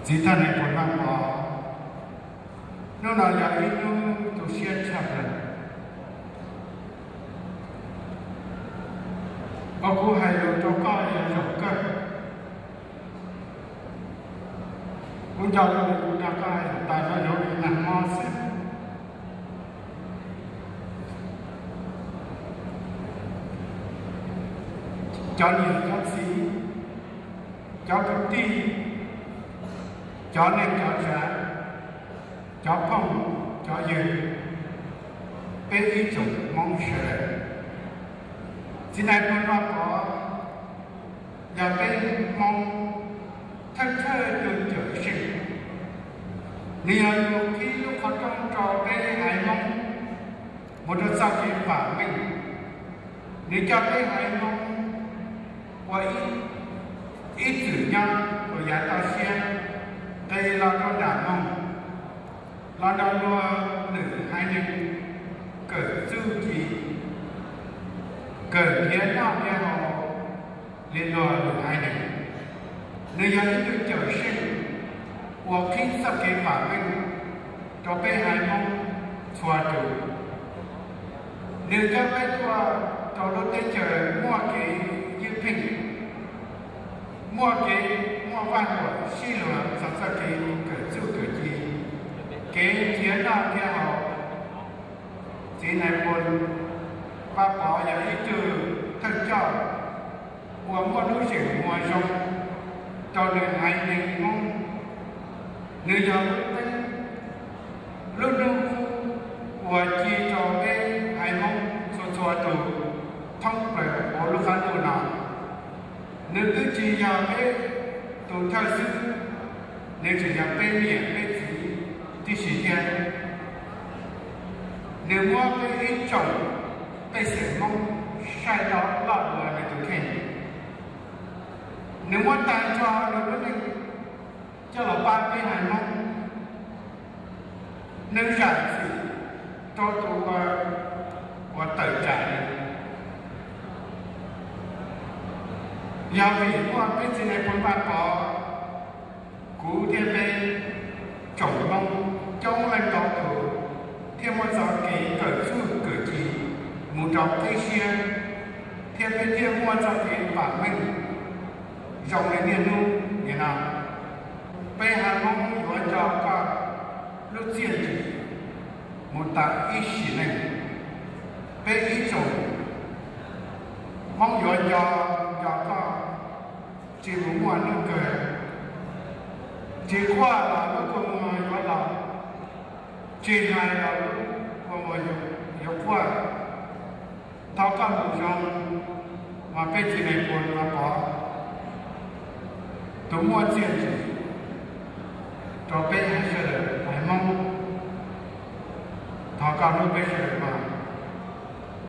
Txiv thawj nais phoo Vaj Pov, hnub no yog ib hnub tu siab tshaj plaws. Uas kuv hais lus rau koj yog zaum kawg. Kuv nco lus kuv nrog koj hais lus tas no yuav li nag hmo xwb. Cov niam cov txiv, cov kwv tij, cov neej cov tsav, cov phooj cov ywg, peb ib tsoom Hmoob sawv daws, txiv nais phoo Vaj Pov yog peb Hmoob thawj thawj tug cawm seej. Nws yog tus qhib lub qhov rooj rau peb haiv Hmoob mus rau txoj kev vam meej. Nws coj peb haiv Hmoob ua ib txwm nyob uas yav toj siab nqis los rau nram moog, los nrog luag lwm haiv neeg kawm txuj ci, kawm nrhiav noj nrhiav haus li luag lwm haiv neeg. Nws yog ib tug cawm seej uas qhib txoj kev vam meej rau peb haiv Hmoob txhua tus. Nws coj peb tuaj rau lub teb chaws muaj kev ywj pheej, muaj kev muaj vaj huam sib luag txog txoj kev kawm txuj kawm ci, kev nrhiav noj nrhiav haus. Txiv nais phoo Vaj Pov yog ib tug thawj coj uas muaj lub zeem muag zoo rau nws haiv neeg Hmoob. Nws yog lub teeb, lub hnub qub uas ci rau peb haiv Hmoob txhua txhua tus thoob plaws hauv lub qab ntuj no. Nws twb tsis yog peb tus thawj xwb, nws tseem yog peb niam peb txiv tib si thiab. Nws muab peb ib tsoom pej xeem Hmoob saib loj dua nws tus kheej. Nws muab tag nrho nws lub neej coj los pab peb haiv Hmoob. Nws zam txim rau tus uas tawm tsam nws. Yog vim muaj peb txiv nais phoo Vaj Pov, kuv thiab peb tsoom Hmoob coob leej ntau tus thiaj muaj txoj kev kawm txuj kawm ci mus rau qib siab, thiab peb thiaj muaj txoj kev vam meej zoo li niaj hnub nim no. Peb haiv Hmoob yuav nco koj lub txiaj ntsig mus tas ib sim neej. Peb ib tsoom Hmoob yuav nco, nco koj tsis mus muaj hnub kawg, tsis quaj los lub kua muag yuav los, tsis hais los lub kua muag yuav quaj. Thov koj mus zoo, mas peb txiv nais phoo Vaj Pov, tus muaj txiaj ntsig rau peb sawv daws haiv Hmoob, thov koj hlub peb sawv daws mas.